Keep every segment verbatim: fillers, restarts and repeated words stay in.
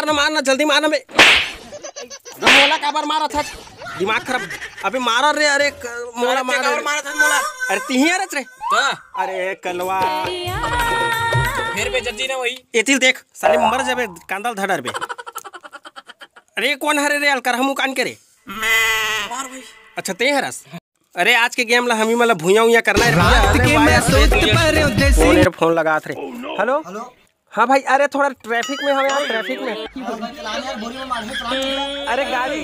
मार ना, मार ना, जल्दी मार ना बे। अबे मोला काबर मारत हस? दिमाग खराब। अबे मार रे, अरे क-, मोला अरे, मार तें काबर रे। मारत हस मोला? अरे तिही अरे रे। का? अरे कलवा। फेर बेइज्जती ना होही। एती ल देख, साले मर जाबे, कांदा ल धर डरबे। अरे कोन हरे रे, अलकरहा मुँह कान के रे? मार भाई। अच्छा तें हरस। अरे आज के गेम ला हमी मन ला भुइयां उइयां करना है। रात के मैं सोच पर देसी। फोन लगात रे। हेलो। हेलो। हाँ भाई, अरे थोड़ा ट्रैफिक में हवे यार, ट्रैफिक में। अरे गाड़ी,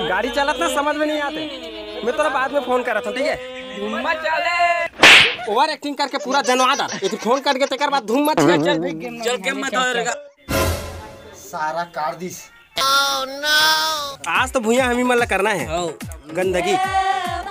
गाड़ी चलत ना, समझ में नहीं आते। मैं तोला बाद में फोन करत हूँ, ठीक है? ओवर एक्टिंग करके पूरा जनवा डार। एक फोन करके तेकर बाद धूम मच। चल, चल, चल, गेम मत हो रहेगा। सारा काट दिस। आज तो भुइयां हमी मन ला करना है। गंदगी।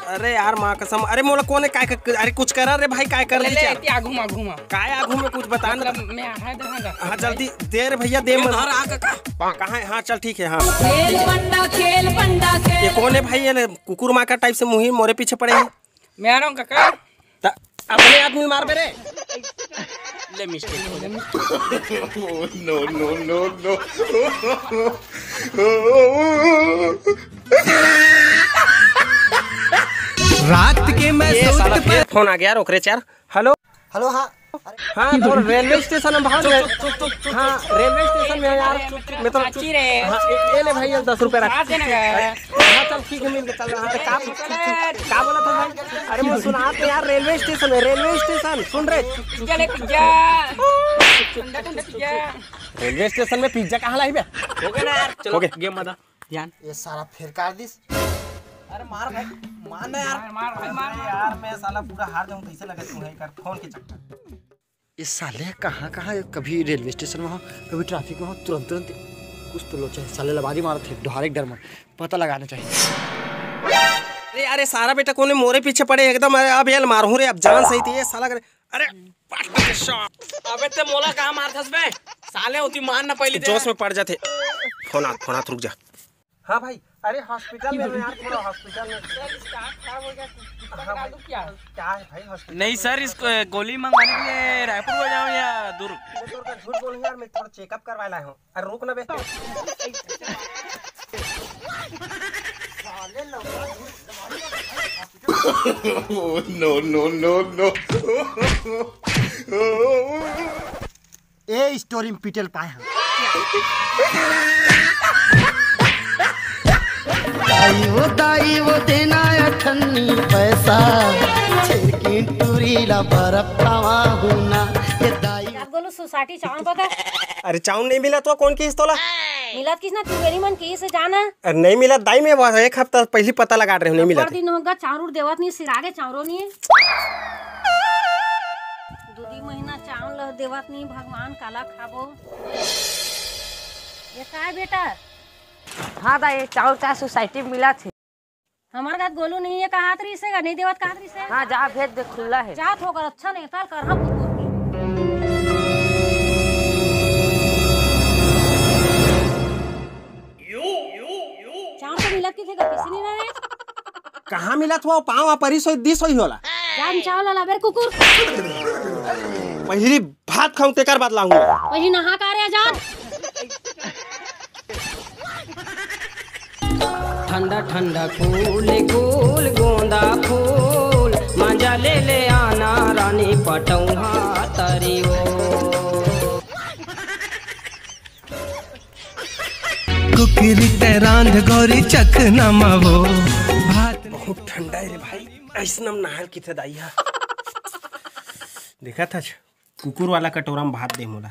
अरे यार, माँ कसम। अरे मोला कोन है, काय कर, अरे कुछ करा रे भाई, काय कर ले, ले, ले, ले? आगू में, आगू में। काय आगू में, कुछ बता ना। मतलब, मैं आधा दे, हाँ, हाँ, जल्दी दे रे भैया, दे ये मत। घर आ काका। कहाँ है? हाँ, चल ठीक है, हाँ। खेल पंडा, खेल पंडा, खेल। ये कोन है भाई? ये ले, कुकुर माँ का टाइप से मुँह मोरे पीछे पड़े हैं। मैं आ रहा हूँ काका। त-, अपने आदमी मारबे रे। ले मिस्टेक हो गया। No, no, no, no। रात के मैं ये साला फिर फोन आ गया यार, ओकरे चार। हेलो। हेलो, हाँ। हाँ, तो रेलवे स्टेशन में भाग गए। हाँ, रेलवे स्टेशन में है यार। मैं तो हाँ, ये, ये ले भाई, ये दस रुपए रख। हाँ, चल ठीक है, मिल के चल रहा है। का, का बोला था भाई? अरे मैं सुना तो यार, रेलवे स्टेशन है, रेलवे स्टेशन, सुन रे। पिज्जा ले, पिज्जा। ठंडा, ठंडा पिज्जा। रेलवे स्टेशन में पिज्जा कहाँ लाई बे? हो गया ना यार, चलो, हो गया। गेम बता। ध्यान। ये सारा फेर काट दिस। अरे मार भाई, मार ना यार। मार, मार भाई, मार, अरे मार। यार, मैं साला पूरा हार जाऊँ, कैसे लगे तुम्हें कर फोन के चक्कर। ये साले कहाँ कहाँ, कभी रेलवे स्टेशन में हो, कभी ट्रैफिक में हो, तुरंत तुरंत कुछ तो लोचा है। साले लबारी मारत है, डोहारे के डर मन, पता लगाना चाहिए। अरे अरे, सारा बेटा कोने मोरे पीछे पड़े एकदम। अरे अब ये मारहूँ रे, अब जान सही थी ये साला करे। अरे पाट के शॉट। अबे ते मोला कहाँ मारथस बे? साले होती मार ना पहली जोश में पड़ जाते। फोन आत, फोन आत, रुक जा। हाँ भाई, अरे हॉस्पिटल में यार, थोड़ा हॉस्पिटल में। सर, इसका आँख खराब हो गया, कुछ हाँ भाई, क्या? क्या है भाई हॉस्पिटल नहीं में? सर, इसको गोली मंगवाने के लिए रायपुर को जाऊँ या दूर? मैं तोर का झूठ बोलूँ यार, मैं थोड़ा चेकअप करवा लाया हूँ। अरे रुक ना बे। साले लौंडा झूठ बोल रहा है। No, no, no, no। A story में पिटल पाए हैं। दाई वो, दाई वो देना अठन्नी पैसा, छेरकिन टूरी ला बर्फ खावा हूँ ना, ये दाई। रात गोलू सोसाइटी चाउर बगा। अरे चाउर नहीं मिला तो कौन किस तोला? मिलत किस ना, तिवारी मन किस जाना। अरे नहीं मिला दाई, मैं बस एक हफ्ता पहली पता लगा रहे हूँ, नहीं मिला। दिन होगा चाउर देवत नहीं, सिरागे चाउरो नहीं है। दू दी महीना चावल ल देवत नहीं, भगवान काला खाबो। ये काय बेटा? हाँ दाई, चावल चाय सोसाइटी में मिला थे। हमार गात गोलू नहीं है, कहात रही से, नहीं देवत कहात रही से। हाँ, जा भेज दे, खुला है। जात होकर अच्छा नहीं, ताल कर, हाँ, कुकुर की। चावल तो मिलत की थे, किसी नहीं रहे। कहाँ मिलत हुआ? पाँव आ परिस होई, दिस होई होला। जान चावल वाला बेर कुकुर। पहली भात खाऊं, तेकर बाद लाऊंगा। पहली नहा का रे जान। ठंडा ठंडा कूल कूल गोंदा फूल, मजा ले ले आना रानी पटौहा तरी ओ। कुकरी ते रांध गोरी चखना मावो भात। बहुत ठंडा है रे भाई, ऐसनम नहाल की थे दाई हा। देखा था कुकुर वाला कटोरा में भात दे मोला।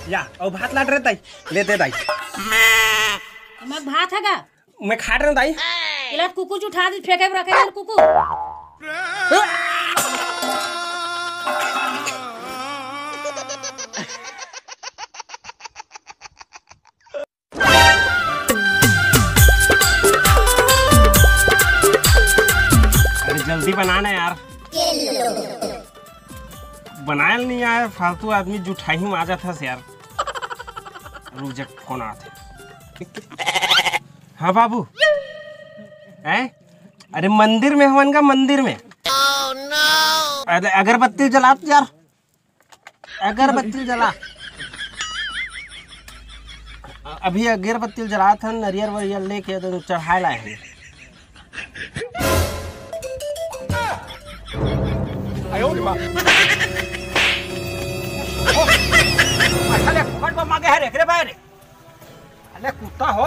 या, अउ भात लाट रे दाई, ले दे दाई। मैं भात है का? मैं खाट रहा हूँ दाई। इलाज कुकुर जो उठा दे, फेंके में रखे यार कुकुर। अरे जल्दी बना ना यार। बनायल नहीं आए, फालतू आदमी जुठाही में आ जाता है यार। रुक जा, फोन आते। हाँ बाबू। हैं? अरे मंदिर में हवन का, मंदिर में। अरे अगरबत्ती जलात यार, अगरबत्ती जला। अभी अगरबत्ती जलात हन, नरियर वरियर लेके तो चढ़ाए लाए हैं। पैसा ले फोकट में मांगे है रे, रे भाई रे। अरे कुत्ता हो,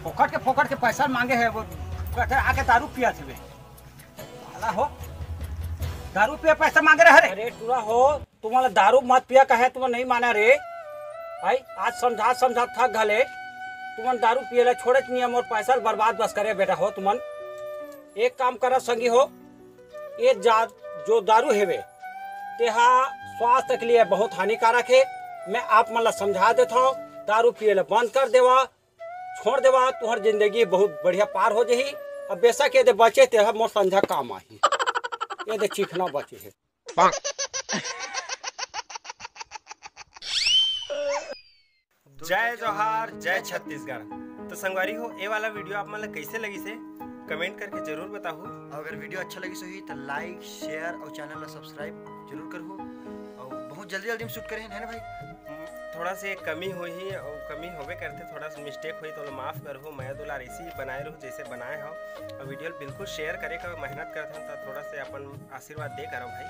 फोकट के, फोकट के पैसा मांगे है वो, कहते आके दारू पिया थे। साला हो, दारू पिए पैसा मांगे रहे रे। अरे टूरा हो, तुमन दारू मत पिया कहे तुमन नहीं माना रे। भाई आज समझा समझा थक घले, तुमन दारू पिए ला छोड़े नहीं, मोर पैसा बर्बाद बस करे बेटा हो तुमन। एक काम करा संगी हो, ये जा, जो दारू हेवे तेहा स्वास्थ्य के लिए बहुत हानिकारक है। मैं आप मन ला समझा देता हूँ, दारू पिए ला बंद कर देवा, छोड़ देवा, तुहर जिंदगी बहुत बढ़िया पार हो जाही। अब बेशक ये दे बचे तेहा मोर संझा काम आही, ये दे चिखना बचे है। जय जोहार, जय छत्तीसगढ़। तो संगवारी हो, ए वाला वीडियो आप मन ला कैसे लगिस हे, कमेंट करके जरूर बताहू। अगर वीडियो अच्छा लगिस होही तो लाइक, शेयर और चैनल ला सब्सक्राइब जरूर करहू। और बहुत जल्दी जल्दी में शूट करे हैं, है ना भाई? थोड़ा से कमी होही और कमी होबे करथे, थोड़ा सा मिस्टेक होही तो माफ करहू। मया दुलार ऐसे ही बनाए रहू जैसे बनाए हो, और वीडियो बिल्कुल शेयर करे का मेहनत करथन, तो थोड़ा से अपन आशीर्वाद दे करो भाई।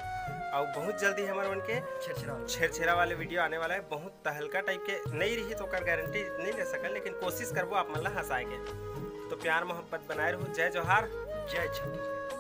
और बहुत जल्दी हमर मन के छेरछेरा वाला। छेरछेरा वाले वीडियो आने वाला है। बहुत तहलका टाइप के नहीं रही तो ओकर गारंटी नहीं ले सकन, लेकिन कोशिश करबो आप मन ला हंसाए के। तो प्यार मोहब्बत बनाए रहू। जय जोहार, जय छत्तीसगढ़।